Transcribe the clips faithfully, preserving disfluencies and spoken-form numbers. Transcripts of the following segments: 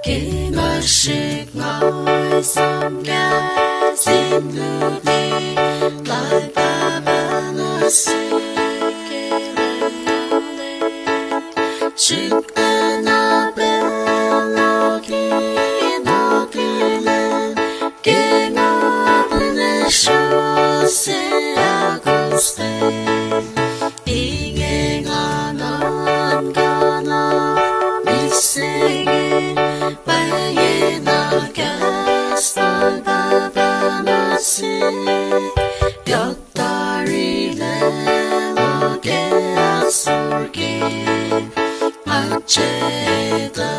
Ke nga srihk nga esam kahs in luti lal Pahpah nuh sihk ke lwen alen, srihk na pacl lal ke na ke lwen, ke nga pune sruh se ahkostwen. Inge nga nuhnkuh na mihsenge, pwacyena kahs lal Pahpah nuh sihk, yohk tari lwelah ke ahsor ke ma jeta,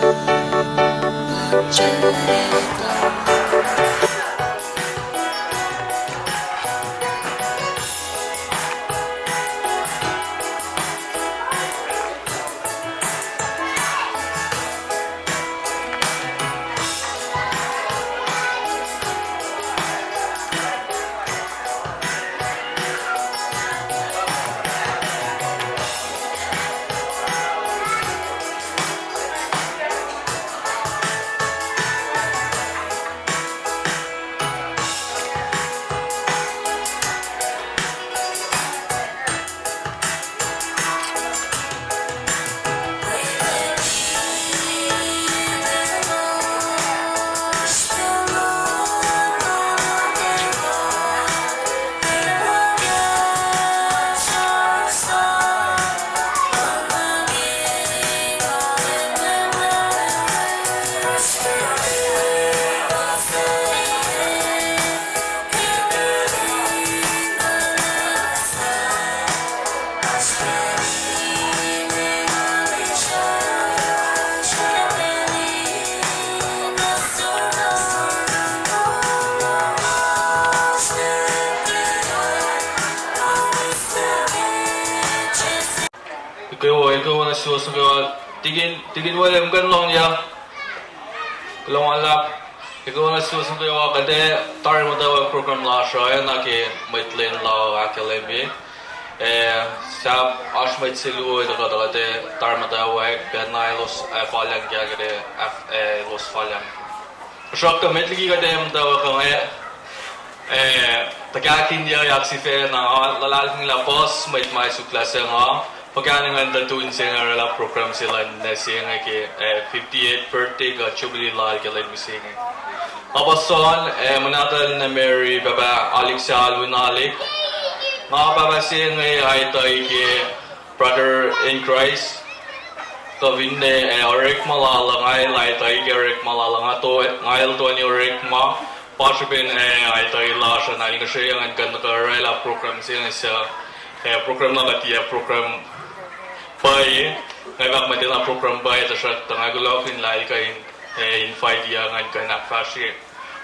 ma jeta. Ekuh, ekuh nuh suwos nuh kwewa, tikin, tikin William, kuh in lohng ya. Kuloh ma luhlahp. Ekuh nuh suwos nuh kwewa, kuht ac tari muhtwacwacack program lasr uh, ac nuh ke mwet lwen la ahkkahlwemye. Eh, sahp oasr mwet se luo tuhkuh tuh kuht ac tari muhtwacwacack, pacna elos ac palyang ke kuht ac, eh, elos palyang. Tuhsruhktuh met liki kuht ac muhtwacwacack inge, eh, tuhkahkinyuck sifacna, nga luhlahlfongi lah puhs mwet ma suk lah se nga, puhkahn ngan tuh tun se inge orwaclah program se luhn ninac se inge ke, eh, fifty-eighth birthday kuh jubilee lal ke lwen mihsenge. Nga puhs John, eh, muhnahtuhl nuh Mary, pahpah Alik se Alwin Alik. Nga pahpah se inge aituh ke brother in Christ. Kuh finne, eh, orekma lal uh, nga el aituh ke orekma lal uh, nga to-, nga el toeni orekma. Pa srihpen, eh, aituh lasr uh, na el ngihsre ngan kuh in orwaclah program se inge suc, eh, program na kuht tiac program pwacye, nga fahk muh tiacna program pwacye, tuhsruhktuh nga kuloh fin lah el kuh in, eh, invite-i ngan kuh in ahkfahsrye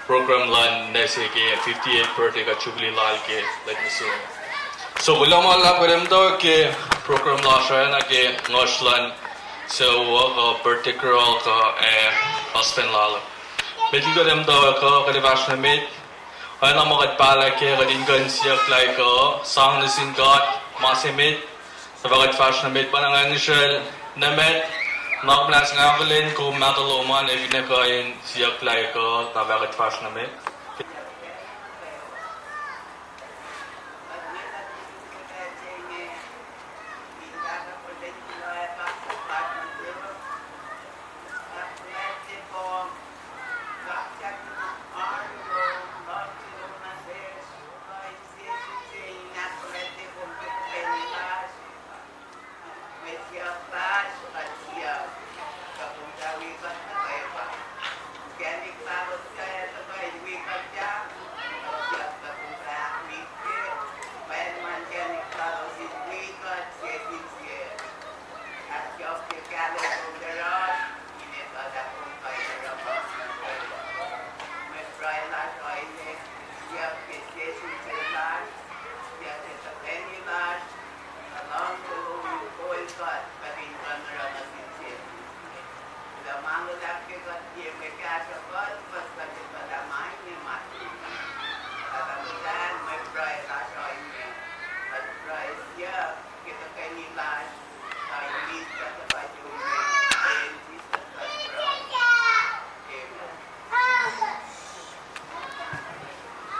program luhn ninac se ke fifty-eighth birthday kuh jubilee lal ke lwen mihsenge. So, kuloh ma luhlahp kuht ac muhtwacwacack ke program lasr uh, ac nuh ke nguhsr luhn sucu uh, kuh birthday girl, kuh, eh, husband lal. Met liki kuht ac muhtwacwacack uh, kuht ac fahsr nuh met. Oacna ma kuht pahlah kac, kuht in kuh in siyuck lah kuh sang nuh sin God ma se met, na fah kuht fahsr nuh met. Pa na nga ngihsracl nuh met, na kom lah sangahkuhlen kom mahtuh lom an, ac finne kuh in siyuck lah kuh, na fah kuht fahsr nuh met.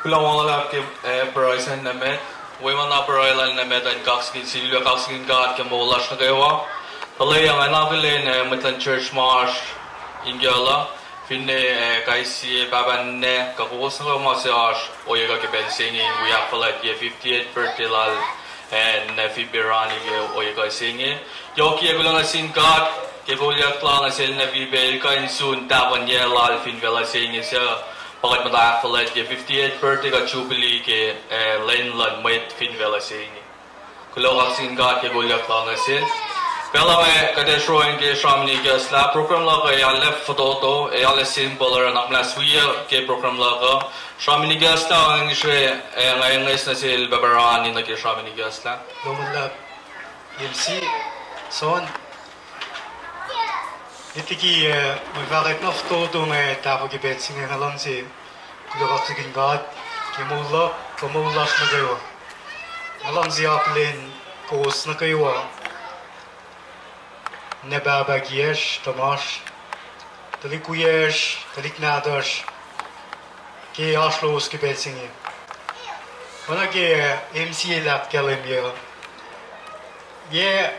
Kuloh ma luhlahp ke, eh, pruhe se nuh met. Wewana pruhe lal nuh met an kaksakihn, sihluac kaksakihn God ke moul lasr nuh kwewa. Tuh lwelah nga in akihlen, eh, mwet luhn church ma oasr inkucl uh, finne, eh, kais sie pahpah ninac kuh kowos nuh kwewa ma se oasr ohiyac kuh ke pacl se inge in wi ahkfuhlwactye fifty-eighth birthday lal, eh, nephew Berani ke ohiyac kuh se inge. Yohkiyac kuloh nuh sin God ke kolyuck lal nuh sel nephew pac el kuh in sun tahfuhn yac lal fin facluh se inge suc pa kuht muhta ahkfuhlwactye fifty-eighth birthday kuh jubilee ke, eh, lwen luhn mwet fin facluh se inge. Kuloh kaksakihn God ke kolyuck lal nuh sel. Pacl uh me kuht ac sroacng ke sramsram in ikacslah program luhk uh, ac arlac fototo, ac arlac simple, oruh nuhnak muhnahs wiyuc ke program luhk uh. Sramsram in ikacslah, nga ngihsre, eh, nga enges nuh sel Pahpah Rani nuh ke sramsram in ikacslah. Lom luhlahp, M C, Son. Met liki, eh, mwe fahkwack na fototo inge, tahfuh ke pacl se inge, nga luhngse kuloh kaksakihn God ke moul luhk kuh moul lasr nuh kwewa. Nga luhngse akihlen kowos nuh kwewa, ninac pahpah kiyacsr, tuhmasr, tuhlihk wiyacsr, tuhlihk nahtuhsr, ke oasr lowos ke pacl se inge. Oacna ke M C el ahkkahlwemye, yac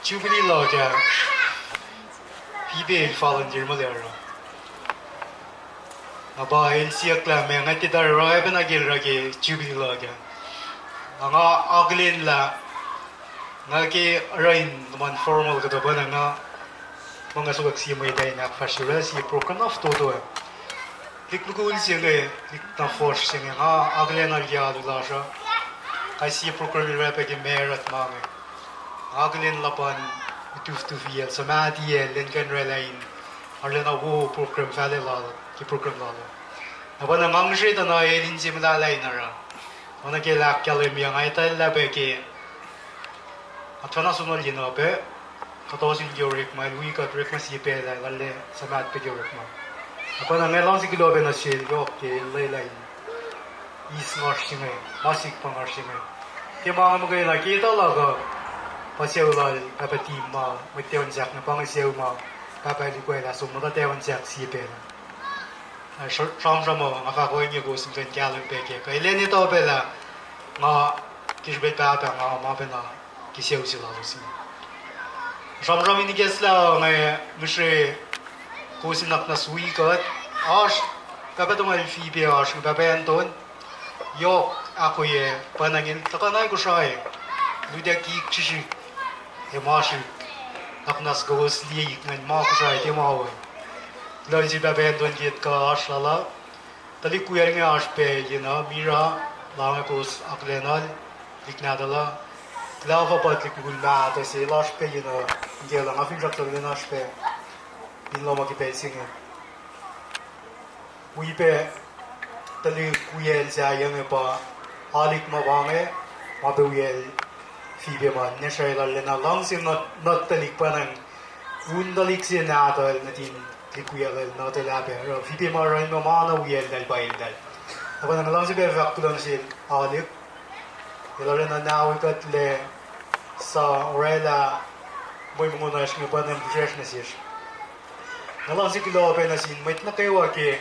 jubilee luhk ah, Fibe el volunteer muhlac oruh. Na pa el siyuck lah meac nga tiac tari oruh, oacpacna ke el oruh ke jubilee luhk ah. Na nga akihlen lah nga ke oruh in luhman formal kuhtuh pacna nga, ma nga sokwack sie mwet ah in ahkfahsrye oruh sie program na fototo ah. Tuhlihk mukul se inge, tuhlihk na fuhsr se inge, nga akihlen el ke alu lasr uh. Kais sie program el oracpac ke Marriott ma inge. Nga akihlen luhpan utuftufiyac, suhmahtiyacl, lwen kuh in oraclah in arulacna wo program fahlac lal, ke program lal uh. Na pacna nga ngihsre tuh na el inse muhlahlah in oruh. Oacna ke el ahkkahlwemye, nga etuh lah pac ke nga tuhfahna sonohl yen uh pac, kuht ohsun ke orekma, el wi kuht orekma sie pacl ah, el arlac suhmaht pac ke orekma. Na pacna nga luhngse kuloh pac nuh sel yohk ke el lwelah in eis ngasr se inge, ma sik pa ngasr se inge. Ke ma inge muhkwena ke etuh luhk uh, pa sucu lal Pahpah Tim ma mwet Tawensahk inge, pa inge sucu ma Pahpah el ikoacl ah som muhta Tawensahk sie pacl ah. Sramsram uh nga fahk ohinge kowos in kuh in kahlwem pac kac. Kuh elan etuh pac lah nga ke srihpen pahpah nga ma pacna ke sucu se lalos inge. Sramsram in ikacslah uh nga ngihsre kowos in nuhnak muhnahs wi kuht. Oasr pahpah tuhmwacl Fibe, oasr inge pahpah Anton. Yohk ahkoyac pacna inge tuhkuh na Kosrae. Lutiyuck ik srihsrihk ac ma srihk. Nuhnak muhnahs kowos liye ik ingacn ma Kosrae tiac ma we. Kuloh sel pahpah Anton ke kuh oasr lal uh. Tuhlihk wiyacl inge oasr pac yen uh, Mira, lah inge kowos akihlenuhl, tuhlihk nahtuhl uh. Kuloh pa tuhlihk mukul mahtuh se lasr pac yen uh, inkucl uh, nga finsrak tuh lwen oasr pac in lohm uh ke pacl se inge. Wi pac tuhlihk wiyacl sahyac inge pa Alik ma pa inge, ma pac wiyacl Fibe ma ninac srah el arulacna luhngse nuht, nuht tuhlihk pacna. Un tuhlihk se nahtuhl nuhtin tuhlihk wiyacl el nahtuhl ah pac. Oruh Fibe ma oruh in ma ma na wiyacl eltahl pa eltahl. Na pacna nga luhngse pac fahk kuloh nuh sel Alik. El arulacna nawi kuhtlac sa oraclah mwe mongo lasr inge pacna in fihsracsr nuh sesr. Nga luhngse kuloh pac nuh sin mwet nuh kwewa ke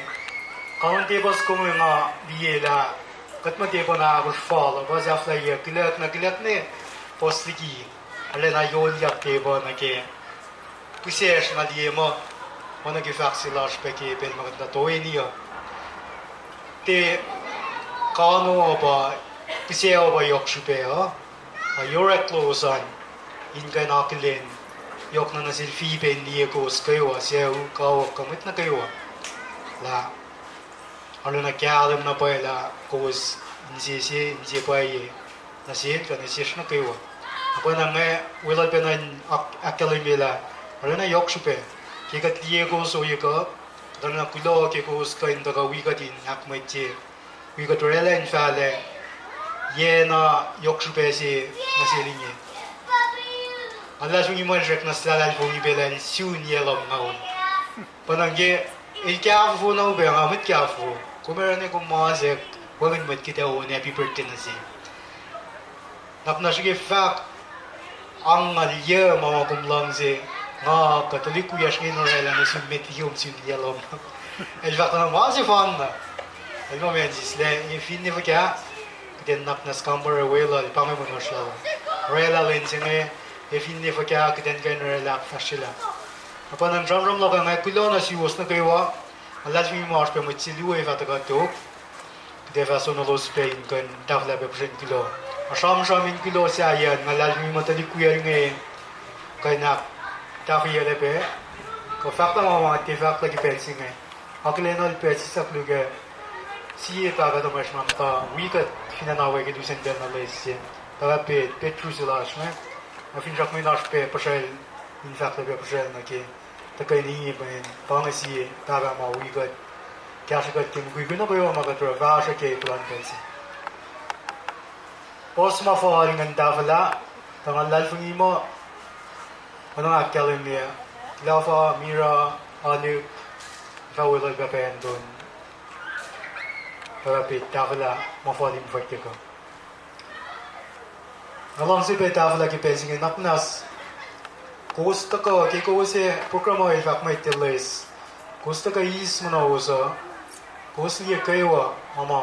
kanon tepuh soko inge. Nga liye lah kuht muh tepuh na ahkosr fal uh, pa sahflahiyac, kiluck na kiluck ne puhs liki, arulacna yolyak tepuh nuh ke pihsacsr. Nga liye muh, oacna ke fahk se lasr pac ke pacl ma kuht muhta toeni uh, tiac kano uh pa, pihsac uh pa yohk srihpac uh, a yohk lowos an in kuh in akihlen yohk na nuh sel Fibe in liye kowos kwewa, sucu, kawuck, kuh mwet nuh kwewa, lah arulacna kahlwem na pwacye lah kowos insese, inse pwacye nuh sel kuh nuh sesr nuh kwewa. Na pwacna nga weluhl pacna in ahk-, ahkkahlwemye lah arulacna yohk srihpac ke kuht liye kowos ohiyac uh. Kuht arulacna kuloh ke kowos kuh in tuhkuh wi kuht in ahkmwetye, wi kuht oraclah in fahlac yac na yohk srihpac se nuh sel inge. Nga lah sum in muh el srackna suhlahlahlfongi pac lah el sun yac lumngaul. Pacna ke el kahfofo na upac, nga mwet kahfofo. Kom arulacna kom masack, wacngihn mwet kuhtuh on happy birthday nuh se. Nuhnak muhnahs srihke fahk angngaul yac ma ma kom luhngse, nga kuh tuhlihk wiyacsr inge in oraclah nuh sum met liki kom sun yac lumngaul. El fahk na ma sefanna. El ma mensis lah, e finne fuhkah, kuht in nuhnak muhnahs kampare weluhl, pa inge mwe ngosrlala. Orwaclah lwen se inge, e finne fuhkah, kuht in kuh in orwaclah ahkfahsryelah. Na pa nga sramsram luhk ah, nga kuloh nuh suwos nuh kwewa, nga luhlahlfongi muh oasr pac mwet se luo ac fah tuhkuh tok. Kuht ac fah sonolos pac in kuh in tahfwelah pac puhsren kuloh. Nga sramsram in kuloh sahyacn, nga luhlahlfongi muh tuhlihk wiyacl inge kuh in ahktahfweyuclac pac. Kuh fahk lah ma ma tiac fahk lah ke pacl se inge. Akihlenuhl pac sislah koluk ah, sie pahpah tuhmwacsr ma muhta wi kuht fin acn Hawaii ke lusen pacl na loes se. Pahpah Pet, Petrus el oasr inge. Ac finsrak mwe in oasr pac puhsracl, in fahk lah pac puhsracl nuh ke tuhkweni inge, pa inge sie pahpah ma wi kuht, kahsruh kuht ke mukwikwi nuh kwewa ma kuht oruh fahsruh ke puhlan pacl se. Puhs ma fal ingacn tahfwelah, tuh nga luhlahlfongi muh, oacna nga ahkkahlwemye, Lafa, Mira, Alik, fah weluhl Pahpah Anton, Pahpah Pet, tahfwelah ma fal in fwackyuck uh. Nga luhngse pac tahfwelah ke pacl se inge nuhnak muhnahs. Kowos tuhkuh, ke kowos ac program uh el fahk muh tiac loes, kowos tuhkuh eis muhnahos uh, kowos liye kwewa ma ma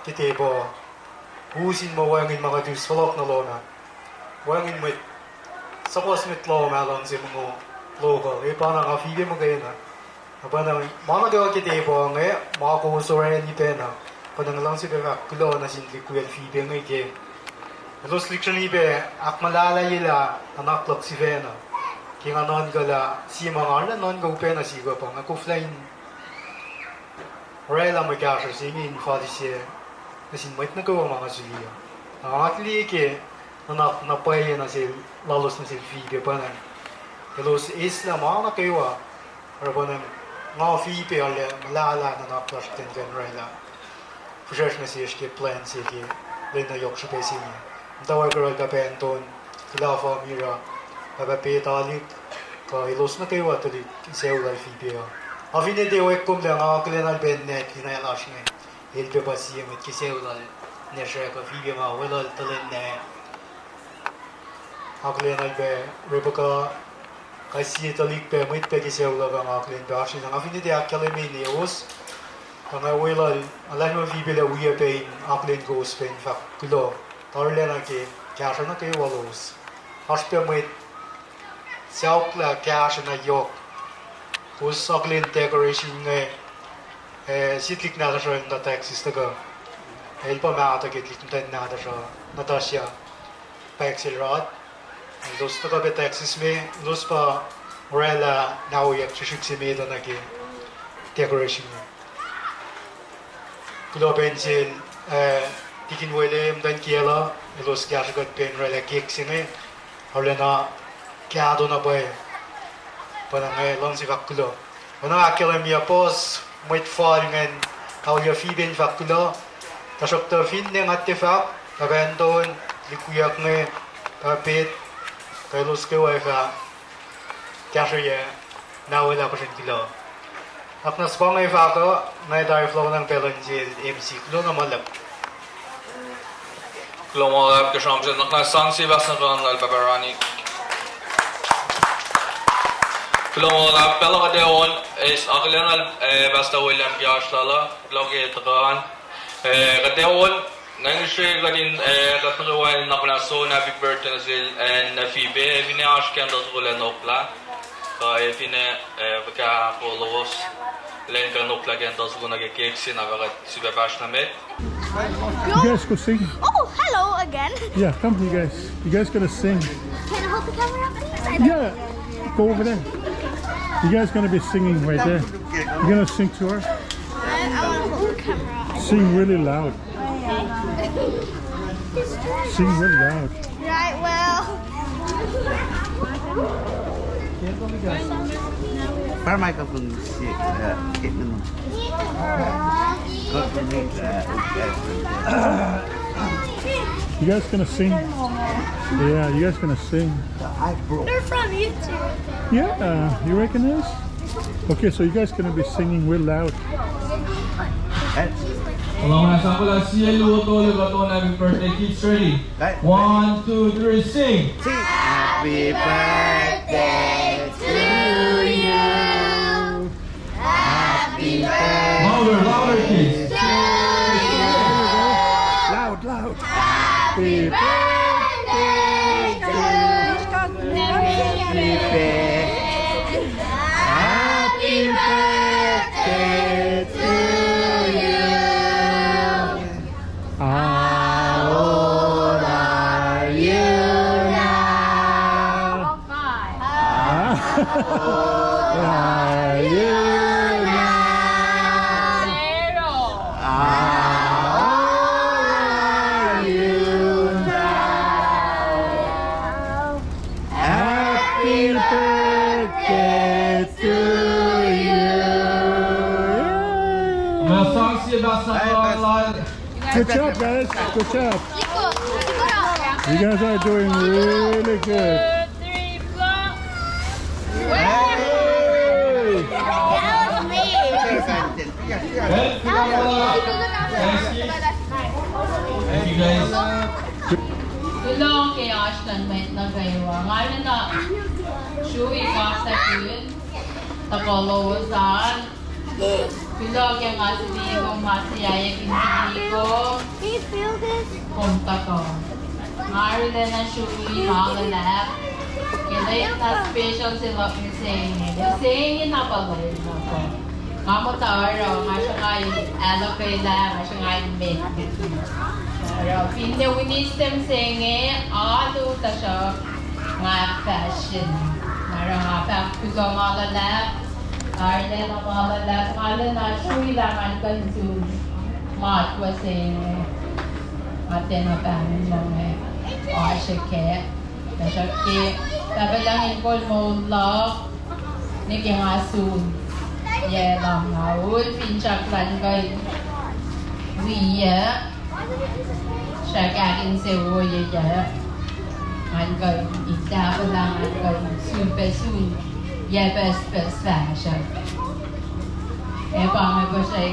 ke tepuh uh. Us in muh wacngihn ma kuht us fohlohk nuh lohm ah. Wacngihn mwet, suhpuhs mwet lohm ah luhngse mongo local, e pa na nga fihpac muhkwena. Na pa na ma nuh kwewa ke tepuh inge, ma kowos orani pacna. Pa na nga luhngse pac fahk kuloh nuh sin tuhlihk wiyacl fihpac inge ke elos lihksreni pac ahkmuhlahlahyelah nuhnak luhk sifacna. Ke nga nuhnkuh lah sie ma nga arulacna nuhnkuh upacna sihk uh pa nga koflah in orwaclah mwe kahsruh se inge in fal ise nuh sin mwet nuh kwewa ma nga suli uh. Na nga liye ke nuhnak na pwacye nuh sel, lalos nuh sel fihpac pa na elos eslah ma nuh kwewa. Oruh pa na nga fihpac arlac muhlahlah nuhnak lasr kuht in kuh in orwaclah fihsracsr nuh sesr ke plwacn se ke lwen na yohk srihpac se inge. Muhtwacwacack yohrohl Pahpah Anton, Lafa, Mira, Pahpah Pet, Alik, kuh elos nuh kwewa tuhlihk sucu lal fihpac uh. Nga finne tiac wek kom lah nga akihlenuhl pac Ned, ina lasr inge. El pac pa sie mwet ke sucu lal Nasra kuh fihpac ma weluhl tuhlihk Ned. Akihlenuhl pac Rebecca, kais sie tuhlihk pac, mwet pac ke sucu luhk uh nga akihlen pac oasr na. Nga finne tiac ahkkahlwemye ineos, tuh nga weluhl, nga luhlahlfongi fihpac lah wiyuc pac in akihlen kowos pac in fahk kuloh. Arulacna ke kahsruh nuh kwewa lowos. Oasr pac mwet sauklah kahsruh na yohk. Kowos akihlen decoration inge, eh, sie tuhlihk nahtuhsr uh muhta Texas tuhkuh. El pa mahtuh ke tuhlihk muhtwacn nahtuhsr uh, Natasha, pa Axelrod. Elos tuhkuh pac Texas me, elos pa orwaclah naoyuck srihsrihk se met uh nuh ke decoration inge. Kuloh pac sel, eh, Tikin Wele, muhtwacn kiyacl uh, elos kahsruh kuht pac in orwaclah cake se inge, arulacna kahto na pwacye. Pa na nga luhngse fahk kuloh. Oacna ahkkahlwemye, puhs mwet fal ingacn auliyak fihpac in fahk kuloh. Tuhsruhktuh finne nga tiac fahk, Pahpah Anton, tuhlihk wiyuck inge, Pahpah Pet, kuh elos kwewa ac fah kahsruh yac, na welah puhsren kuloh. Nuhnak muhnahs pa inge fahk uh, nga tari fohlohkihn pacl uh nuh sel M C. Kuloh na ma luhlahp. Kuloh ma luhlahp ke sramsram, nuhnak muhnahs sang sie pahs nuh ke lal Pahpah Rani. Kuloh ma luhlahp, pacl uh kuht ac on, eh, akihlen lal, eh, Pastor William ke oasr lal uh, kuloh ke tuhkuh an. Eh, kuht ac on, nga ngihsre kuht in, eh, kuht nuh kwewa in nuhnak muhnahs sang happy birthday nuh sel, eh, Nefi pac, finne oasr candle soko lacn oklah. Kuh, eh, finne, eh, fuhkah kolowos lacn kuh in oklah candle soko nuh ke cake se na fah kuht sifilpac fahsr nuh met. You guys go sing. Oh, hello again. Yeah, come, you guys. You guys gonna sing. Can I hold the camera, please? I don't Yeah, go over there. You guys gonna be singing right there. You gonna sing to her? I, I wanna hold the camera. Sing really loud. Sing really loud. Right, well. Para microphone si, uh, kit naman. You guys gonna sing? Yeah, you guys gonna sing? They're from YouTube. Yeah, you recognize? Okay, so you guys gonna be singing real loud. Oacna ma nga sang kuloh sie luo tolu, kuht on happy birthday. Kids ready? One, two, three, sing. Happy birthday to you. Happy birthday. Louder, louder, kids. Happy birthday to you. Happy birthday to you. How old are you now? How old are you now? How old are you now? Happy birthday to you. Masang sie basa. Good job, guys. Good job. You guys are doing really good. Three, four. Hey! That was me. Thank you, guys. Kuloh ke oasr luhn mwet nuh kwewa. Nga arulacna srui kaksakin tuhkuh lowos an. Kuloh ke nga suli kom, ma siyuck in suli kom. Kom tuhkuh. Nga arulacna srui ma luhlahp. Ke lwen na special se luhk mihsenge. Mihsenge na pa lwen na pa. Nga muhta oruh, nga sruhnga in ahluhkwelah, nga sruhnga in met. Oruh, finne Wednesday mihsenge, alu tuhsruhk nga fahsr in. Nga oruh nga fahk kuloh ma luhlahp. Arulacna ma luhlahp, nga arulacna srui lah ngan kuh in sun matwac se inge. Nga tiacna pahngon lah nga oasr kac. Tuhsruhk ke Pahpah Lucng El kol moul luhk, nwe ke nga sun, yac lumngaul, finsrak luhn kuh in wiyuc. Srack ahkinsewowoyeyuc. Ngan kuh in tahfwelah, ngan kuh in sun pac sun yac pucspucs fahsruh. Ac pa inge puhsra,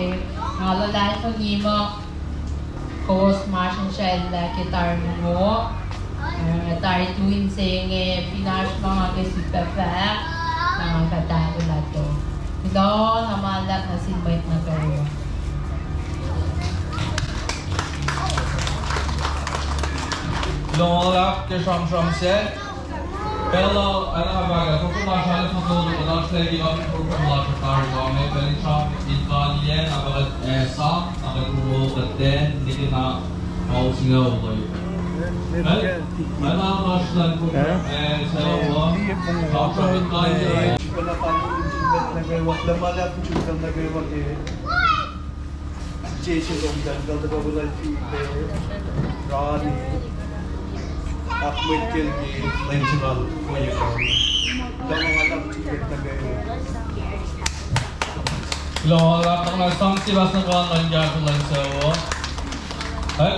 nga luhlahlfongi muh kowos masrinsraclah ke tari mongo. Ac tari tu inse inge, fin oasr ma nga ke sifilpac fahk, na nga fah tahfwelah to. Kuloh na ma luhlahp nuh sin mwet nuh kwewa. Kuloh ma luhlahp ke sramsram se. Pacl uh, arulacna fahk, program lasr uh, arulacna fahk, kuht oasr liki program lasr uh tari pa inge, pacl in sramsram in kaliyac, na pa kuht, eh, sang, na kuht mongo kuht ten, nwe ke na, ma singucul uh. Pacl, pacl lasr uh program, eh, se uh, sramsram in kaliyac. Jason Omdan, Kaltaba Wilal Fipe, Ronnie, Ahmed Kelgi, Lenchibal, Koyakam. Kuloh ma luhlahp, nga sang sie basa nuh kwewa luhn kahsruh luhn sucu. Eh?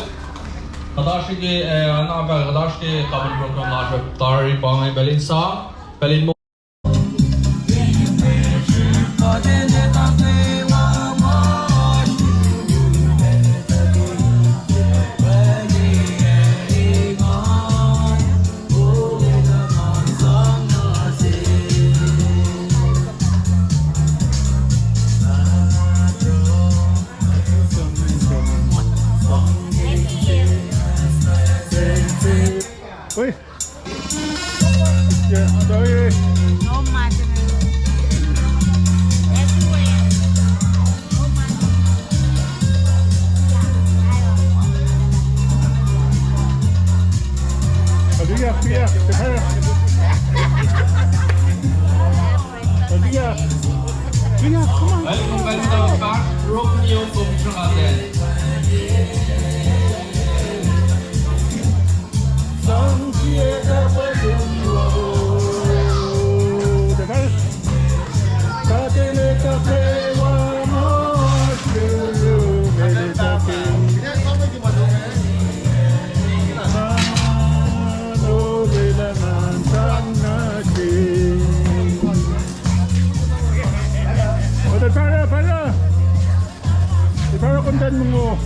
Kuht oasr ke, eh, na pa kuht oasr ke kampare program lasr uh tari pa inge, pacl in sang, pacl in mo- Oi. Yeah, sorry. No matter. Everywhere. Hallelujah, hallelujah. Hallelujah. Hallelujah, come on. Welcome back to the back room, you come to the Para, para. Ipara kom ten mongo.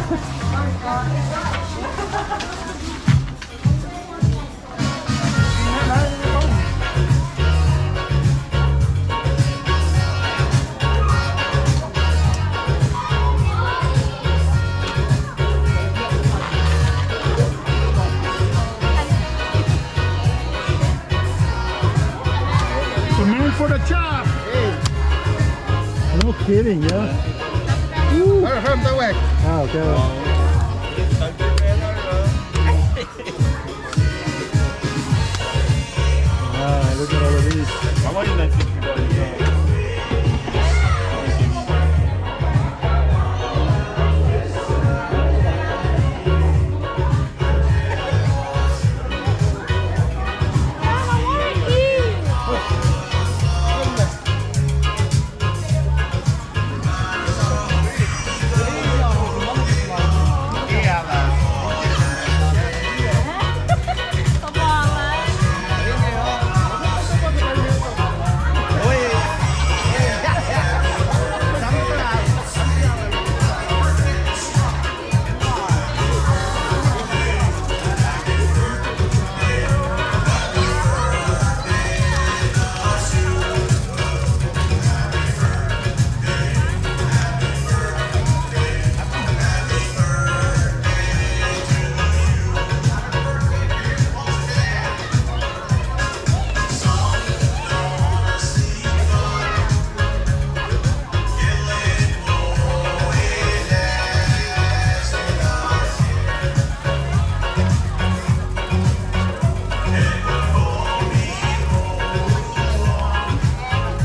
The man for the job. Hey. No kidding, yeah. Woo. Har, har, tawek. Ah, okay. Ah, look at all of these.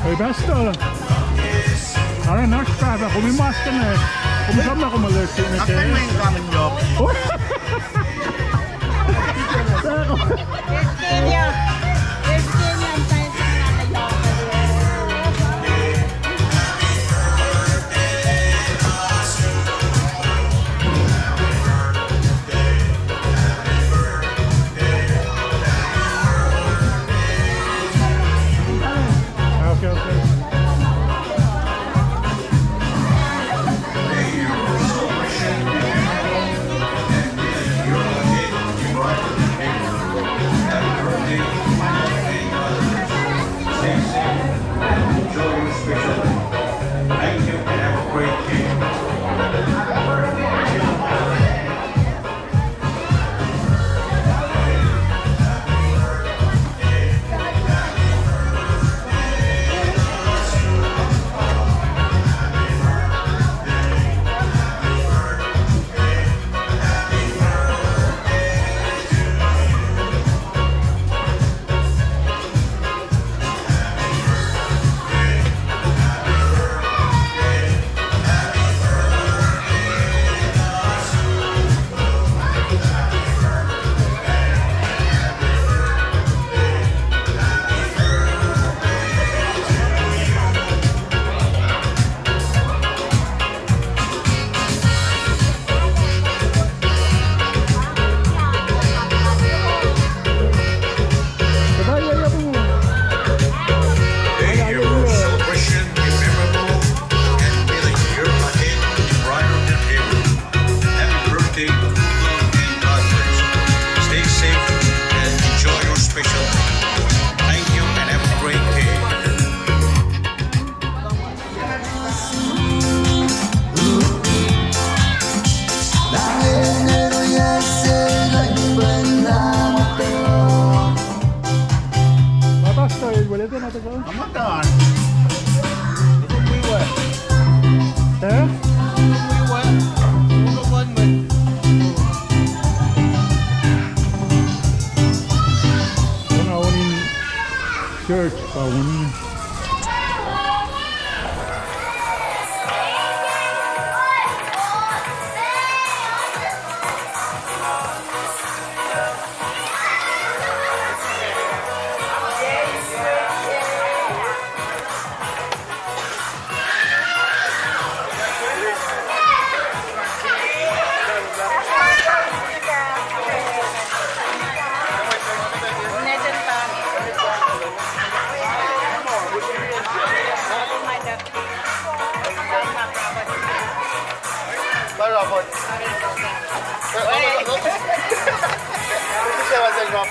Hey, Pastor. Ara nasr pahpah, kom in mas kena. Kom in sama kom alert ne. Amen, kamin yok. Okay, okay. Stay safe and enjoy your special day. Thank you and have a great day. May your celebration be memorable and may the year ahead be brighter than ever. Happy birthday, love and God bless. Stay safe and enjoy your special day. Thank you and have a great day. Pastor, el wele te na te ka? Nga muhta an. Use pui we. Eh? Use pui we. Use pui we. Kena on in church pa on in.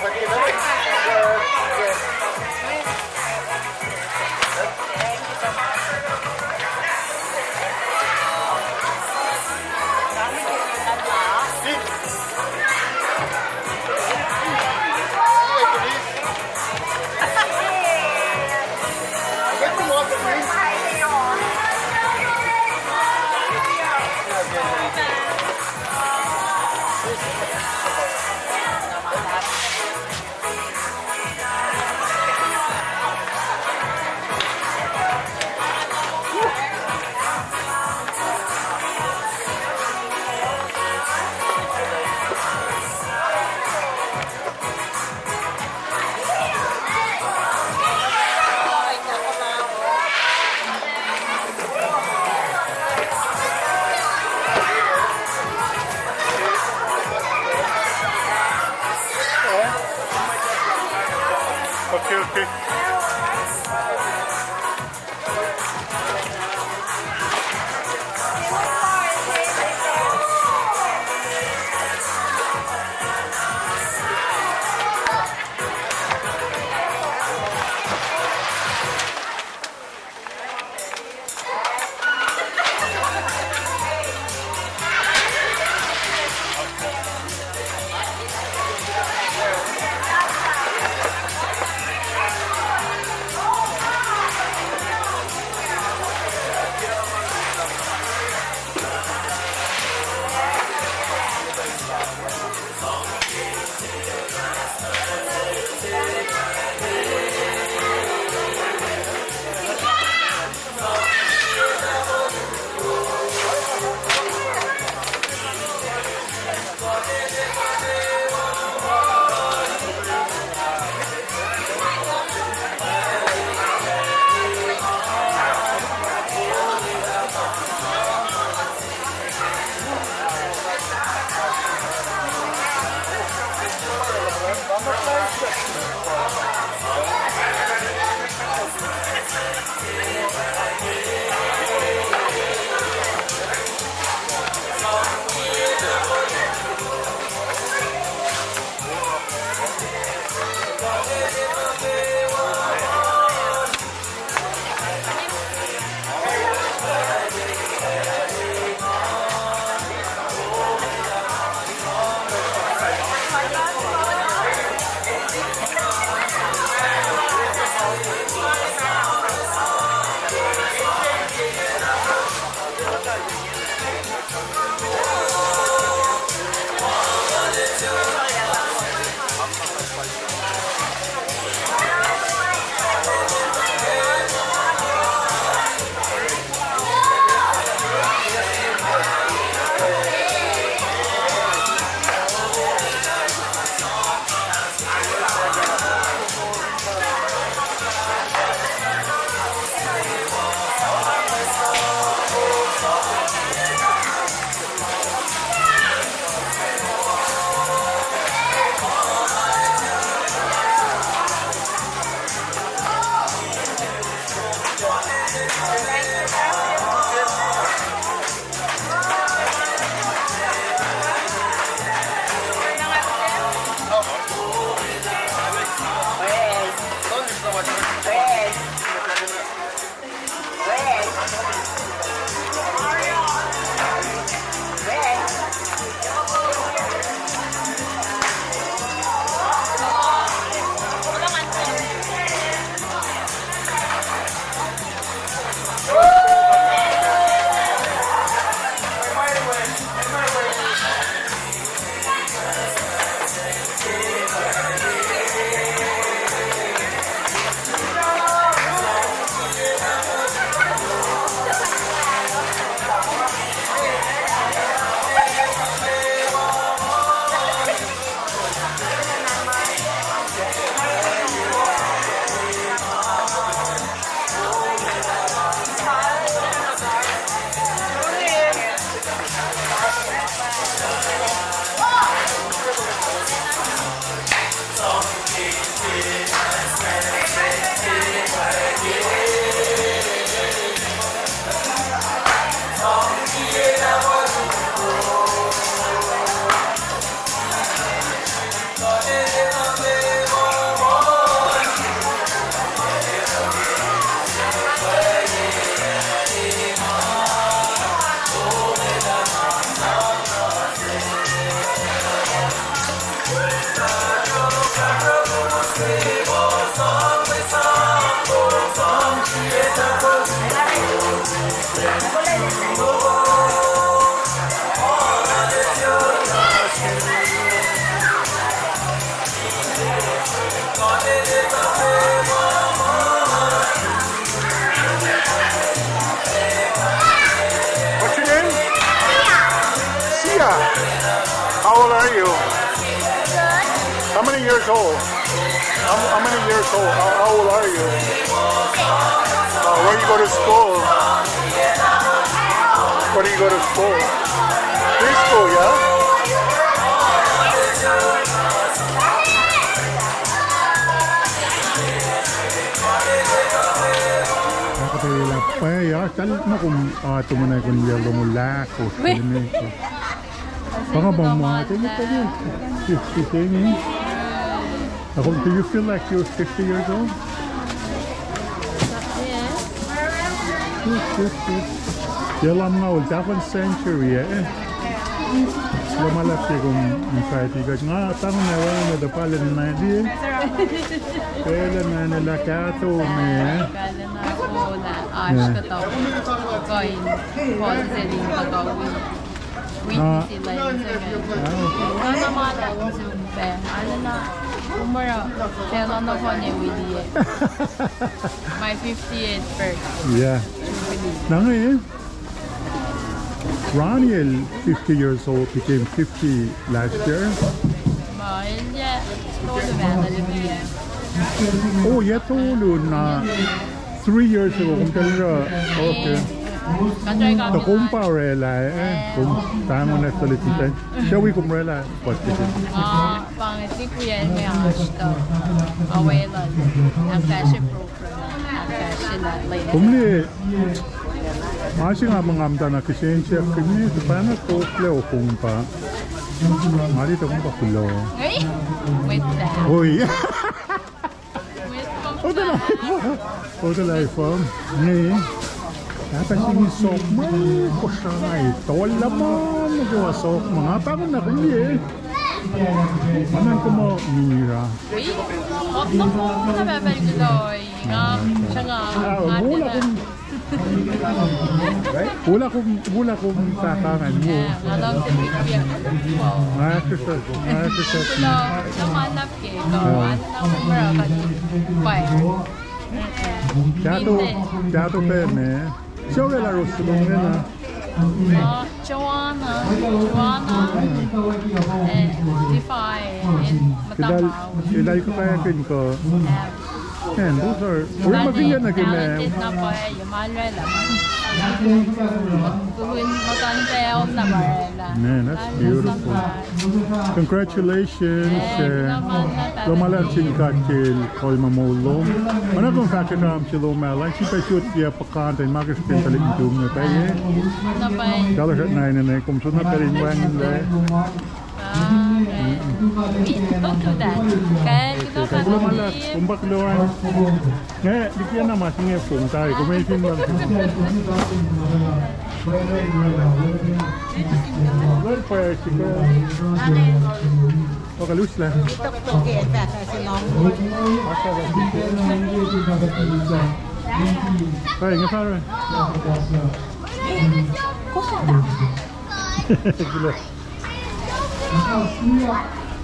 Okay, okay. What's your name? Sia. How old are you? Good. How many years old? How, how many years old? How, how old are you? Six. Uh, where you go to school? Where do you go to school? Preschool, yeah? Ahkuhtweyac lah pwacye, ah, tahl na kom, ah, tuh mena kun yac longoul ahkosr. Pa nga pa ma, fifty, fifty, fifty. Ako, do you feel like you're fifty years old? Yes. Good, good, good. Yac lumngaul, half a century, eh? Kuloh ma luhlahp ke kom invite kuht. Nga tango na wacngihn tuh pahlen na liye. Pahlen na lah kahto me. Pahlen na, oh, na, oasr kuhtuh. Kuh in, kuh in, kuhtuh. Wi-, witness-i lwen se inge. Nga na ma lah Zoom pac. Arulacna, umura, facluh nohfohn ac wi liye. My fiftieth birthday. Yeah. Jubilee. Na inge, Ronnie el fifty years old, became fifty last year. Ma, el yac tolu ma liki. Oh, yac tolu na. Three years ago, kom tell, uh, okay. Tuh kom pa orwaclah, eh? Kom, pa nga na tuhlihk muhtwacn. Suc wi kom orwaclah, but, uh, pa nga sikyak me oasr tuh. Awaclah. Ahkfahsrye program. Ahkfahsrye lah lwen. Kom liye, ma se nga muh nga muhtana kihsen siyuck kom liye, tuh pa nga toklah kom pa. Nga liye tuh kom pa kuloh. Oi. Mwet ah. Oi. Otuh lah, otuh lah fam. Nge. Ahpah singi sok ma, Kosrae. Tol lah ma, nuh kwewa sok ma. Nga pahngon na kom liye. Anan kom mira. Oi. Op na phone na pahpah kuloh. Nga, sanga. Ah, nga mula kom. Wula kom, wula kom fahk ngan wo. Nga lom se wi, wi, wi. Nga akihsackuh, nga akihsackuh. Kuloh, kuloh ma luhlahp ke, kuh, wacngihn na mura kuht. Pwacye. Kahto, kahto pac me. Suc orwaclah ros lom inge na? Uh, Joanna, Joanna, eh, Defy, eh, Matama. Elal kuhkakihn kuh. Eh, those are, orekmakihnyuck nuh ke ma. Man, that's beautiful. Congratulations. Eh, kuloh ma luhlahp sin God ke el kolma moul lom. Oacna kom fahk ke kam se lom ah, elan sifilpac sot yac puhkantwen ma ke srihpen tuhlihk nuhtum inge pwacye. Kahlwem srackna ninac kom sot na pacl in wacngihnlac. Ah, okay. Don't do that. Okay, kuloh ma luhlahp, kom pa kuloh an. Nga, liki na ma se inge fong tari, kom fin ma. Well, pwacye, sika. Oka luslah. Pwacye, nga fahsr.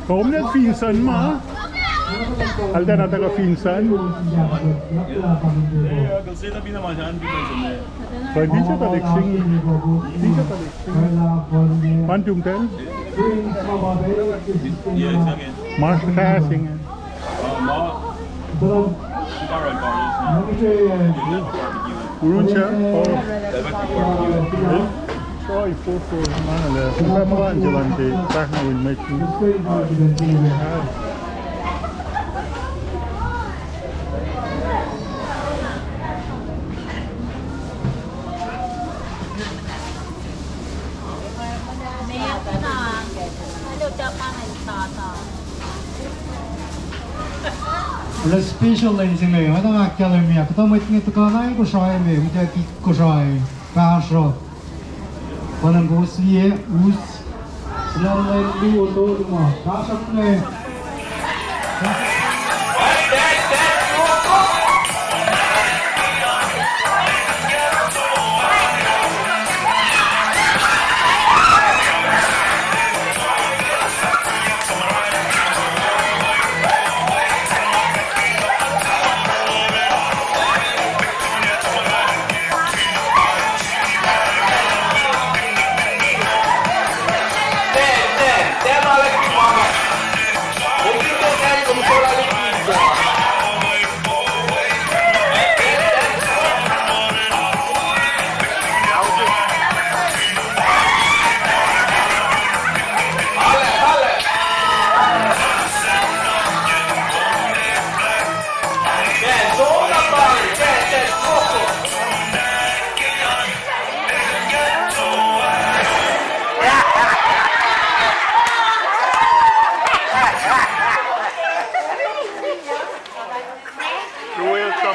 Kom ne fin sun ma? Alta na taka fin sun. Pwacye, fin sun tuhlihk sing. Fin sun tuhlihk sing. Pan tum ten? Mas kasing. Urun sa? Oh. Srui fofo, ma lah. Kom pa mulan se luhn te, fahk na win met. Oruh special lwen se inge, oacna nga ahkkahlwemye, kuhtuh mwet inge tuhkuh na in Kosrae me, utucki Kosrae, fahsruh. Pacl in kowos liye, us, singucul luo tolu ma, fahsruh inge.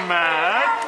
Matt.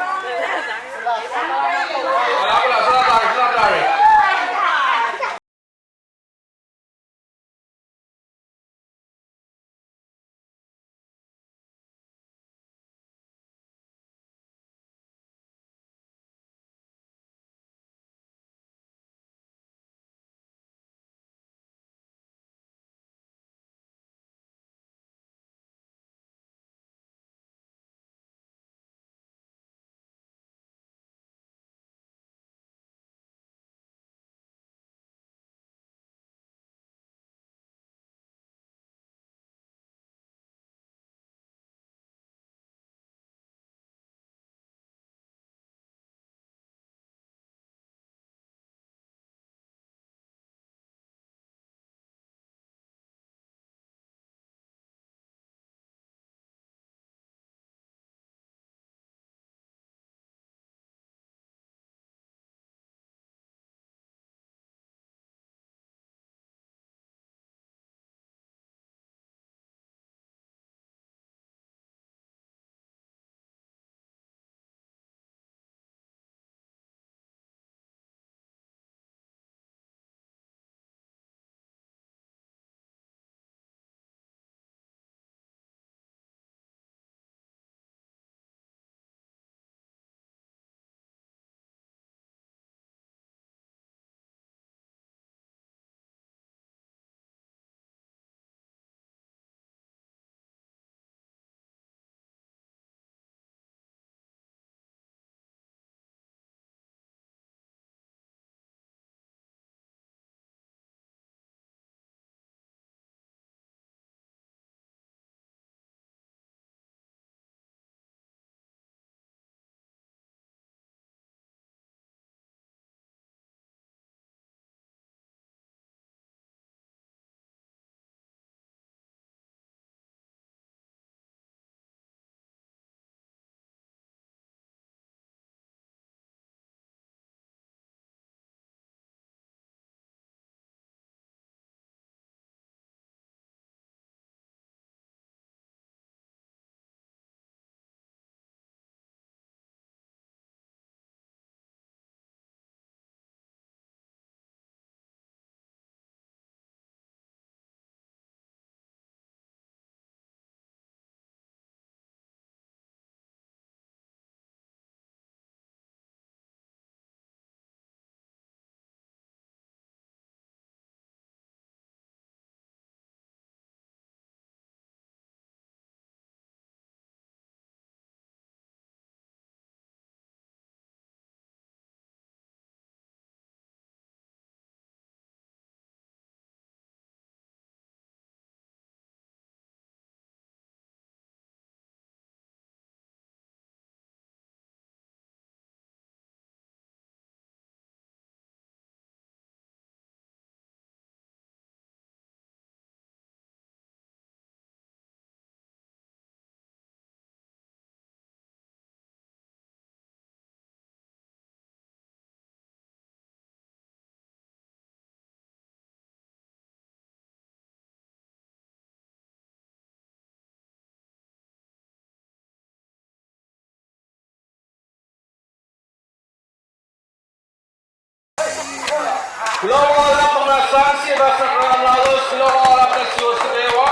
Kuloh ma luhlahp, sang sie pahsrahkram lalos, kuloh ma luhlahp nuh suwos nuh kwewa.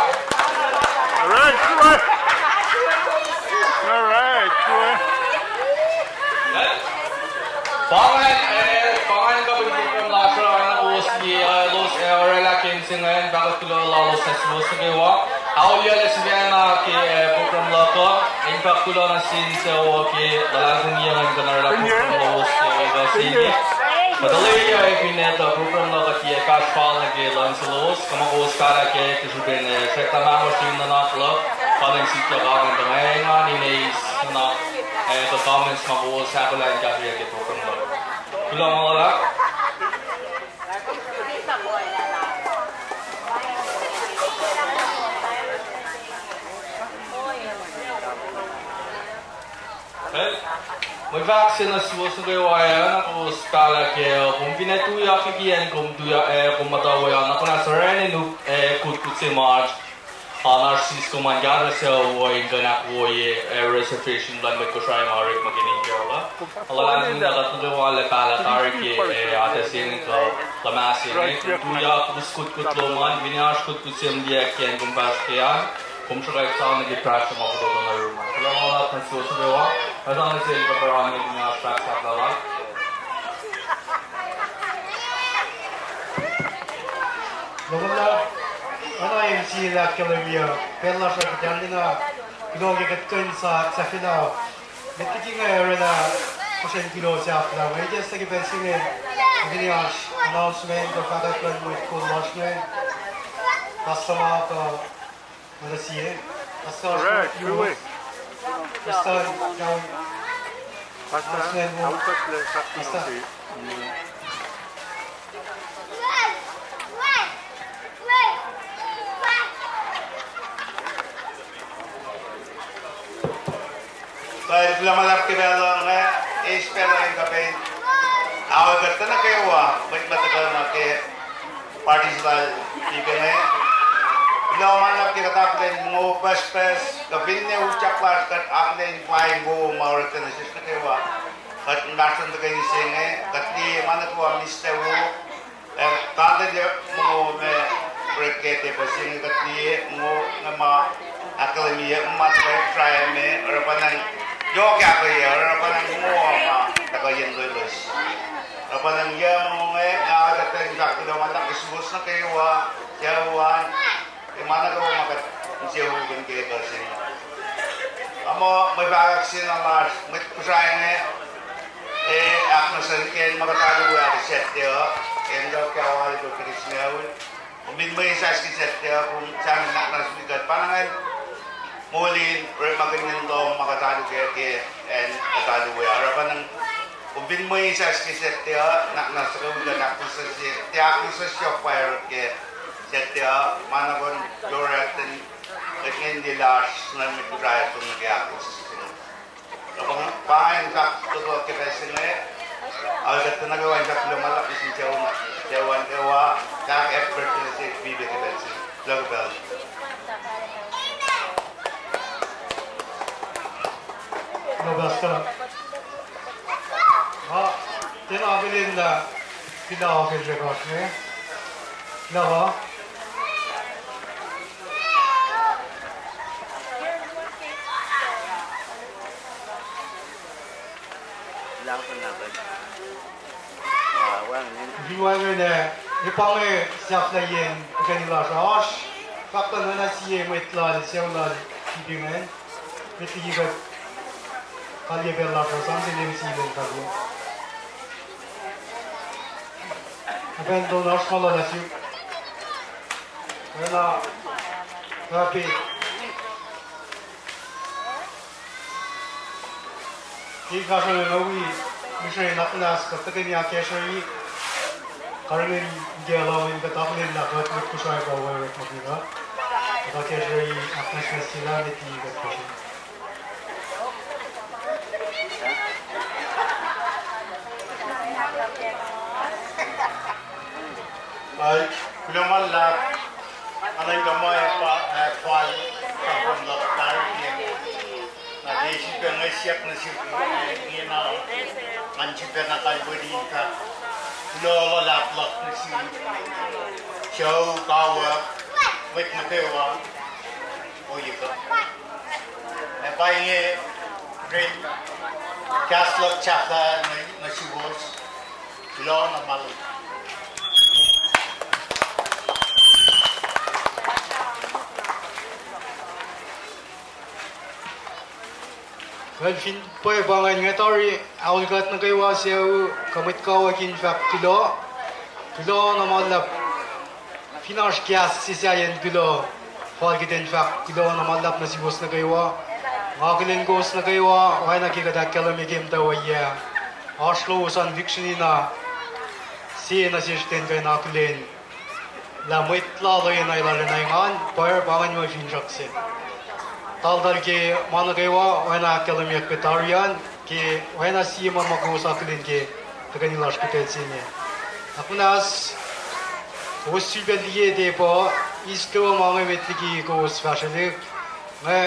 All right, sure. All right, sure. Pa ingacn, eh, pa ingacn kapihn program lasr uh, na kowos liye, eh, elos, eh, orwaclah ke mihsenge an, pa kuht kuloh lalos nuh suwos nuh kwewa. Auliyak sifacna ke, eh, program luhk uh, in fahk kuloh nuh sin sucu uh ke luhlahlfongi an kuh in orwaclah program lowos ke ekuh se inge. Kuhtalac ya efineta program luhk uh tiac fahsr fal nuh ke luhngse lowos, kuh ma kowos pahlah kac ke srihpen, eh, srackna mahno sin nuhnak luhk, pa in sikyak ingacn tuh nga engan in eis nuhnak, eh, kuh comments ma kowos ahkolah in kahsrweyuc ke program luhk. Kuloh ma luhlahp. Mwe fahk se nuh suwos nuh kwewa, na kowos pahlah kac, kom fin tuyak liki acn kom tuyak, eh, kom muhta we an, na kom na sracni nuk, eh, kutkut se masr. Oasr siskom an kahsruh sucu uh in kuh in ahkwoye, eh, reservation luhn mwet Kosrae ma orekmakihn in facluh. Luhlahlfongi lah kuht nuh kwewa lah pahlah tari ke, eh, atac se inge kuh luhmah se inge. Tuyak us kutkut lom an, finne oasr kutkut se mliyac ke acn kom fahsr ke an, kom sruhkwack sang nuh ke practice ma fototo nuh yurum an. Kuloh ma luhlahp nuh suwos nuh kwewa, kuht sang nuh sel kuh pruhe nuh ke oasr fahk sahflah lal. Lom an, oacna in sie lah ahkkahlwemye, pacl lasr uh kuht arulacna kuloh ke kuht kuh in sa sahflah. Met liki inge orwaclah kosracn kuloh sahflah, nga ikacslah ke pacl se inge, finne oasr announcement kuh fahkwack luhn mwet kol lasr inge, Pastor Mark, uh, oacna sie, Pastor Mark, Pastor, Pastor, announcement, Pastor. Kuloh ma luhlahp ke pacl uh, nga eis pacl uh in kuh pac in aol kuht nuh kwewa, mwet ma tuhkuh nuh ke party se lal Pip inge. Kuloh ma luhlahp ke kuht akihlen mongo pucspucs, kuh finne utyak lasr kuht akihlen paing wo ma orekla nuh sesr nuh kwewa. Kuht inmahsrlon tuhkweni se inge, kuht liye ma nuh kwewa mista wo, ac kantele mongo ma orek ke tepuh se inge, kuht liye mongo inge ma ahkkahlwemye ma tuhkuh Israel me, oruh pa nang yohk ahkkweye, oruh pa nang mongo ma tuhkuh yen loeloes. Oruh pa nang yac mongo inge, nga kuht in fahk kuloh ma luhlahp ke suwos nuh kwewa, sucu an, ac ma nuh kwewa ma kuht insewowokihn ke ekuh se inge. Nga muh mwe fahkwack se na lasr mwet Kosrae inge, ac ahknwacsnwacsye ke ma kuht alu we ke Saturday uh, in kuh kawal ke Christmas uh. Kom fin mwe sasuc ke Saturday uh, kom sang ahknwacsnwacsye kuht pa ngan molin orekmakihn in lohm ma kuht alu ke, ke acn kuht alu we. Oruh pa ngan, kom fin mwe sasuc ke Saturday uh, ahknwacsnwacsye kuht, ahknwacsnwacsye, tiac ahknwacsnwacsye yohk pwacr ke Saturday uh, ma na kom yohrohlacn, kuht ngan liye lasr nuh met Kosrae som nuh ke ahknwacsnwacsye. Pa ngan fahk kuloh ke pacl se inge, aol kuht nuh kwewa in fahk kuloh ma luhlahp nuh sin sucu, sucu an kwewa, fahk happy birthday nuh sel Pip ke pacl se inge. Kuloh ke pacl. Kuloh, Pastor. Nga tiacna akihlen lah kuloh ke srihkasr inge. Kuloh. Fin wacngihn, e, e pa inge sahflahiyacn tuhkweni lasr uh. Oasr fahk luhn oacna sie mwet lal, sucu lal Pip ingacn. Met liki kuht kaliye pacl lasr uh, sang sel M C lwen kaliye. Abandon oasr ma luhlah sihk. Oacna, rapi. Ke kasrol nga wi, mihsre na kunas kuht tuhkweni akacsruhi karihngihn ke alu in kuht akihlen lah kuht mwet Kosrae pa orekmakihn uh. Kuht akacsruhi ahknwacsnwacsye lah met liki kuht fahsr. Kuloh ma luhlahp, nga nuhnkuh muh pa, eh, fal, sramsram luhk tari ke. Na ke sifilpac nga siyuck nuh sihk, eh, ingena, ngan sifilpac na kalweni in fahk kuloh luhlahp luhk nuh sin sucu, kawuck, mwet nuh kwewa, ohiyac kuh. Ac pa inge ren kahs luhk sahflah nuh, nuh suwos. Kuloh na ma luhlahp. Kuh fin pwacye pa ingacn, nga tari aol kuht nuh kwewa sucu kuh mwet kawuck in fahk kuloh. Kuloh na ma luhlahp. Fin oasr kahs se sahyacn kuloh, fal kuht in fahk kuloh na ma luhlahp nuh suwos nuh kwewa. Nga akihlen kowos nuh kwewa oacna ke kuht ahkkahlwemye ke muhtwacwacack ah. Oasr lowos an lihksreni na sie nuh sesr ten kuh in akihlen lah mwet lal oacna elan engan, pwacr pa ingacn mwe finsrak se. Taltal ke ma nuh kwewa oacna ahkkahlwemyeyuck ke tari an, ke oacna sie ma ma kowos akihlen ke tuhkweni lasr ke pacl se inge. Ac kunas, kowos sulpac liye tepuh, Eis kwewa ma inge met liki kowos fahsrwelihk. Nga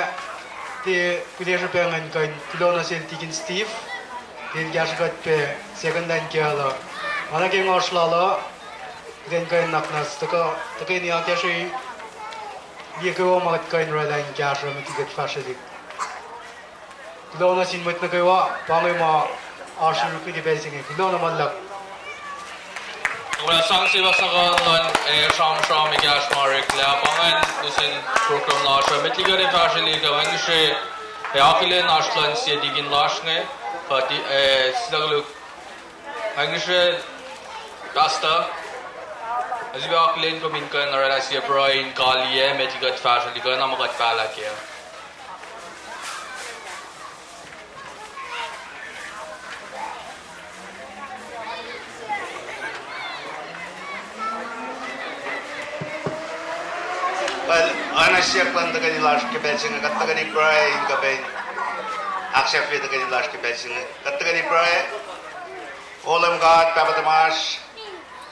tiac kuloh srihpac ngan kuh in kuloh nuh sel Tikin Steve, tiac kahsruh kuht pac second line kacl uh. Ma nuh ke ngohsr lal uh, kuht in kuh in nuhnak muhnahs tuhkuh, tuhkweni akacsruhi liye kwewa ma kuht kuh in oraclah in kahsruh met liki kuht fahsrwelihk. Kuloh nuh sin mwet nuh kwewa, pa inge ma oasr yuruk nuh ke pacl se inge. Kuloh na ma luhlahp. Kom lah sang se pa sahkan luhn, eh, sramsram ekahsr ma oreklac, pa ingacn lusen program lasr uh. Met liki kuht in fahsrwelihk uh, nga ngihsre, eh, akihlen oasr luhn sie tikin lasr inge, kuht, eh, sila koluk. Nga ngihsre, Pastor, ac sifilpac akihlen kom in kuh in oraclah sie pruhe in kaliyac met liki kuht fahsrwelihk uh, na ma kuht pahlah kac. Pacl, oacna siyuck luhn tuhkweni lasr ke pacl se inge, kuht tuhkweni pruhe in kuh pac in ahksahfye tuhkweni lasr ke pacl se inge. Kuht tuhkweni pruhe. O Leum God, Pahpah tuhmasr,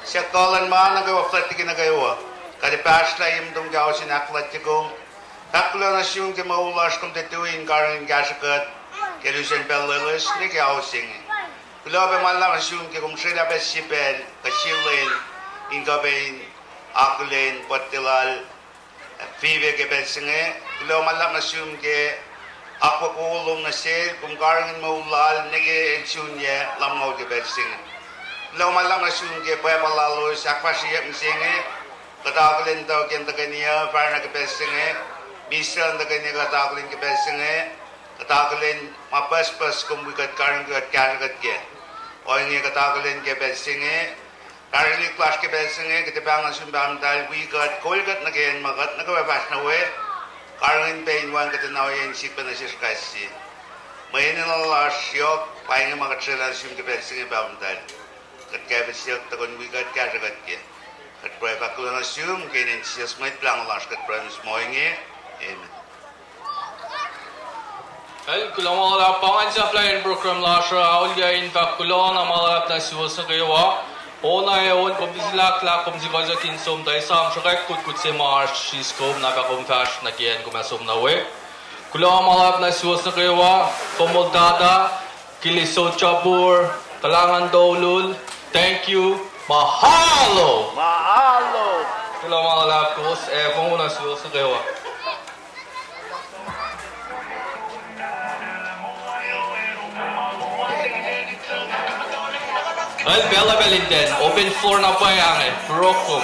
siyuck kuh luhn ma nuh kwewa fuhlwact liki nuh kwewa. Kuht ac pahsrlah ye muhtom ke ao se in ahkfuhlwactye kom. Fahk kuloh nuh sum ke moul lasr kom tiac tui in karihngihn kahsruh kuht ke lusen pacl loeloes nuh ke ao se inge. Kuloh pac ma luhlahp nuh sum ke kom srwaclah pac sie pacl kuh sie lwen in kuh pac in akihlen pwacte lal Five ke pacl se inge. Kuloh ma luhlahp nuh sum ke akwuck wo lom nuh sel, kom karihngihn moul lal nuh ke el sunyac lumngaul ke pacl se inge. Kuloh ma luhlahp nuh sum ke pwacpa lalos ahkfahsryeyuck mihsenge. Kuht akihlen tuh ke tuhkweni uh fahsr nuh ke pacl se inge, misac in tuhkweni kuht akihlen ke pacl se inge. Kuht akihlen ma pucspucs kom wi kuht, karihngihn kuht, kahsruh kuht kac. Ohinge kuht akihlen ke pacl se inge, fahsrwelihk lasr ke pacl se inge, kuht ac pahng nuh sum Pahpah Muhtahl, wi kuht, kol kuht nuh ke acn ma kuht nuh kwewa fahsr nuh we, karihngihn pac in wacngihn kuht in ohiyac in sik pac nuh sesr kais sie. Mwe enenuh lasr yohk, pa inge ma kuht srwaclah nuh sum ke pacl se inge Pahpah Muhtahl. Kuht kafesyuck tuh kom wi kuht, kahsruh kuht kac. Kuht pruhe fahk kuloh nuh sum ke inen Jisus Mwet Lahngo lasr kuht pruhe mihs ma inge. Amen. Pacl, kuloh ma luhlahp, pa ingacn sahflahiyacn program lasr uh, auliyak in fahk kuloh na ma luhlahp nuh suwos nuh kwewa. On ac on, kom tiac silahklahk, kom sikuhsrak in som tuh esam sruhkwack kutkut se ma oasr siskom, na fah kom fahsr nuh ke acn kom ac som nuh we. Kuloh ma luhlahp nuh suwos nuh kwewa, Komol Tata, Kilisot Chapur, Kulangan Doulul, thank you, mahalo. Mahalo. Kuloh ma luhlahp kowos, ac fong nuh suwos nuh kwewa. Well, pacl uh pacl in ten, open floor na pwacye inge, pruhe kom.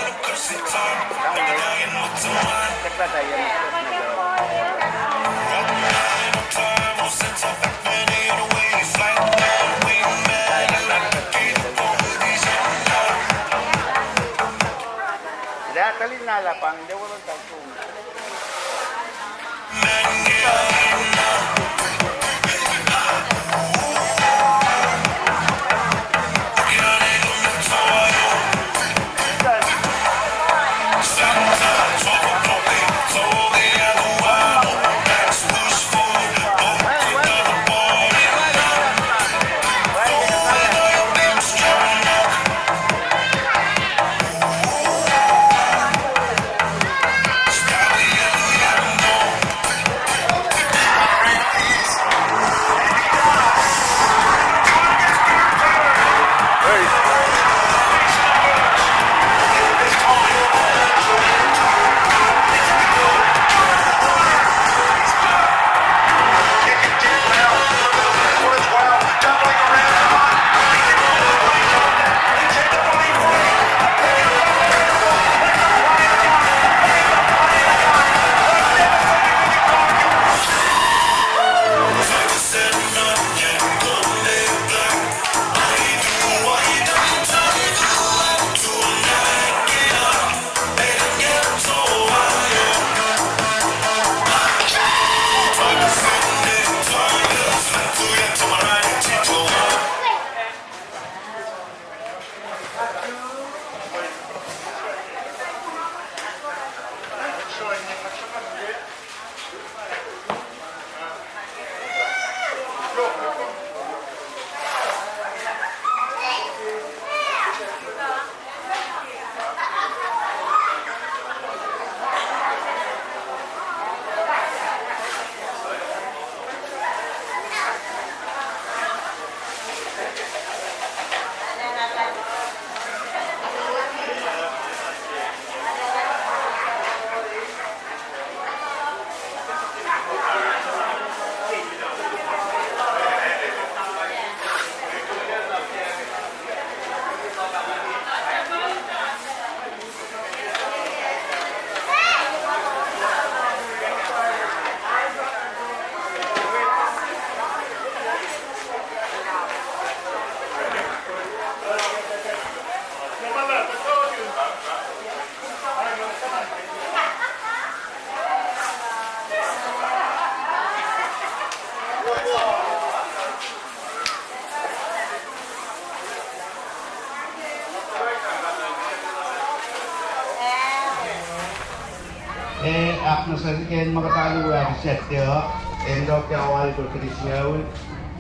Ahknwacsnwacs ke acn ma kuht alu we ah Saturday uh, acn Tokyawa, Tokyawa.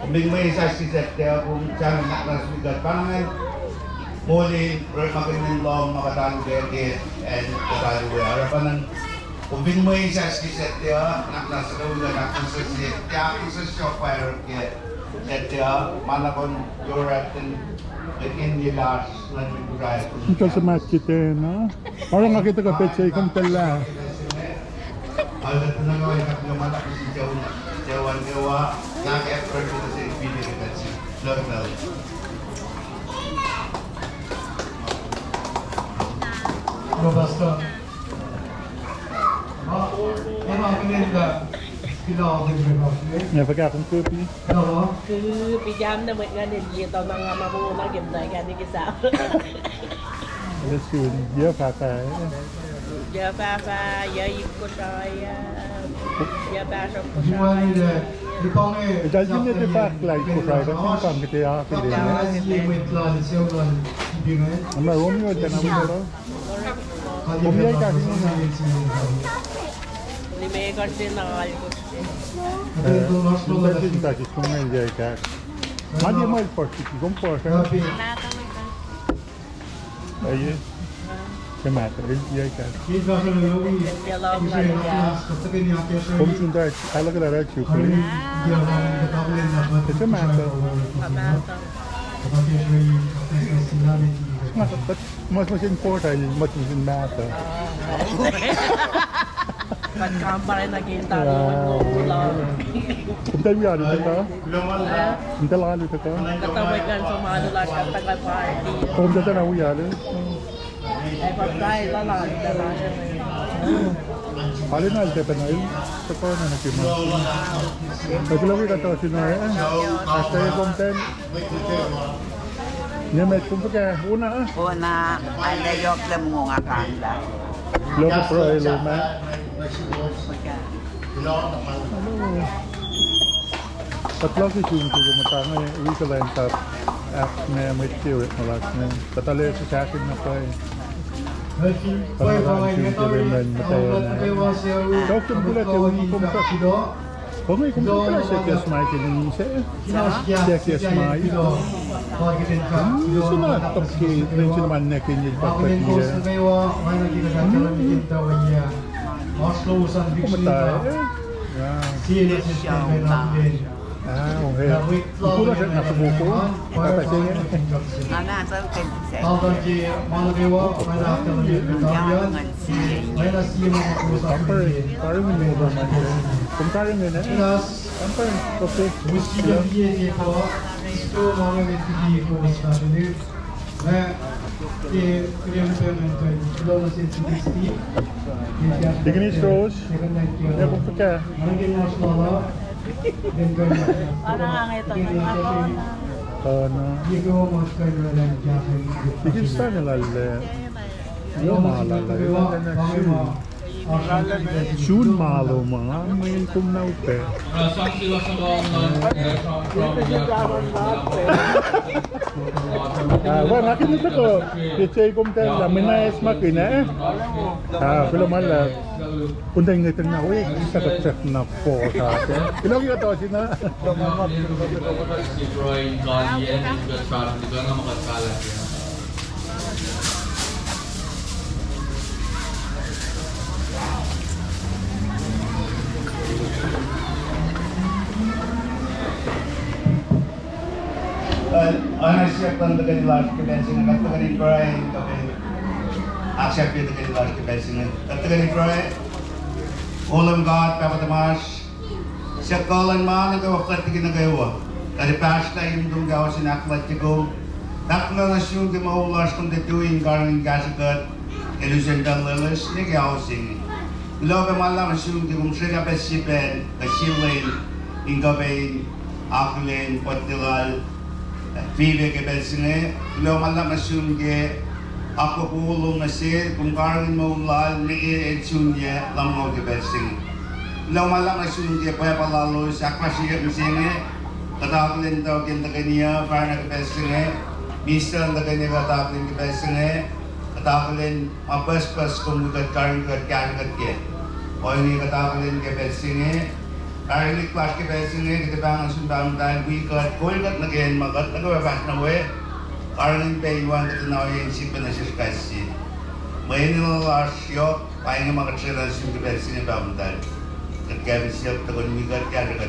Kom fin mwesahs ke Saturday uh, kom sang ahknwacsnwacs wi kuht, pa ingacn molin orekmakihn lohng ma kuht alu ke, ke acn kuht alu we ah. Oruh pa ingacn, kom fin mwesahs ke Saturday uh, ahknwacsnwacs wi kuht, ahknwacsnwacs, ahknwacsnwacs yohk pwacye ke Saturday uh, ma na kom yohratn, ekin ye lasr, na kom kurai. Ita se mat kite na. Oruh nga ke tuhkuh petsac kom tuh lah. Hello, Pastor. Ema kena, kila, ne fahk kom kopi. Kopi kam na mwet nga ne liye tuh ma nga ma mona ke mna kani ke sa. Let's see. Yac fahfah. Yac fahfah, yac ikosrai, yac pahsrok kosrai. Eltahl fin ne tiac fahk lah ikosrai, kuht fin kang kete akihlen. Ama Romeo el tiacna wi kulo. Kom yac kahs in na. Limekohsr se na alkosr se. Eh, limekohsr se na alkosr se, yac kahs. Ma liye ma el puhsrliki, kom puhsr. Aye. Ke mahtuh, el yac kahs. Kom sun ta ahluhkwelah lah Jubilee. Ke mahtuh. Mas, mas in port, mas, mas in mahtuh. Kuht kampare nuh ke tari. Kom tuh wi alu tuhkuh? Kom tuh alu tuhkuh? Kuht tuh mwet ngan som alu lasr kuht tuhkuh party. Kom tuh tuh na wi alu? Ac pa try lal alu tuhkuh. Alu na el tiac pacna el tuhkuh na nuh ke ma. Ac kuloh ke kuht ohsun na, eh? Ahkkweye kom ten. Nimet, kom fuhkah? Ona? Ona, anda yohk lah mongo nga kanglah. Kuloh ke pruhe lom ah. Kuht luhngse sun ke kom muhta inge, wi kuhlwacnsap ahkme mwet ke orekma lasr inge. Kuht arlac sisahsing na pwacye. Kuht arlac sun ke lwen muhtwacn ah. Yohk sum kuloh ke wi kom kuh. Kom, kom kuloh siyuck ke Smai ke lwen se. Siyuck ke Smai. Kom suna top ke lwen se luhman nwackihn el pahpah tiac. Kom muhta, eh? Ah, okay. Kuloh siyuck na fokoko. Pahpah se inge. Kampare, kampare, kom karihngihn, eh? Kampare, okay. Deacon Rose, ya kom fuhkah? Deacon Stanley lal, eh, Loma lal, eh, lal, eh, sun. Sun ma lom ah, nga mwet kom na upac. Ah, well, nga kihtin tuhkuh, ke se kom tacl lah, mwe na esmakihn, eh? Ah, kuloh ma luhlahp. Kom tuh ngwetacng na, we, sahp tuhkuh na fohs ah, eh? Kuloh ke kuht ohsun na. Oacna siyuck luhn tuhkweni lasr ke pacl se inge, kuht tuhkweni pruhe, kuht ahksahfye tuhkweni lasr ke pacl se inge. Kuht tuhkweni pruhe. O Leum God, Pahpah tuhmasr, siyuck kuh luhn ma nuh kwewa fuhlwact liki nuh kwewa. Kuht ac pahsrlah in muhtuhn kawos in ahkfuhlwactye kom. Ahkfuhlwact nuh sum ke moul lasr kom tuh tui in karihngihn kahsrwe kuht ke lusen pacl loeloes nuh ke ao se inge. Kuloh pac ma luhlahp nuh sum ke kom srwaclah pacl se pacl kuh sie lwen in kuh pac in akihlen pacl lal, five ke pacl se inge. Kuloh ma luhlahp nuh sum ke akwuck wo lom nuh sel, kom karihngihn moul lal nuh ke el sun yac lumngaul ke pacl se inge. Kuloh ma luhlahp nuh sum ke pwacpa lalos ahkfahsryeyuck mihsenge. Kuht akihlen tuh ke el tuhkweni uh, fahsr na ke pacl se inge. Minister el tuhkweni kuht akihlen ke pacl se inge. Kuht akihlen ma pucspucs kom wi kuht, karihngihn kuht, kahsrwe kuht kac. Ohinge kuht akihlen ke pacl se inge, karihngihnyuck lasr ke pacl se inge, kuht pahngon sun Pahpah Muhtahl wi kuht, kol kuht nuh ke acn ma kuht nuh kwewa fahsr nuh we, karihngihn pac in wacngihn kuht in ohiyac in sifilpac nuh sesr kais sie. Mweyen enenuh lasr yohk, pa inge ma kuht srwaclah nuh sum ke pacl se inge Pahpah Muhtahl. Kuht kapi siyuck tukun wi kuht kahsruh kuht.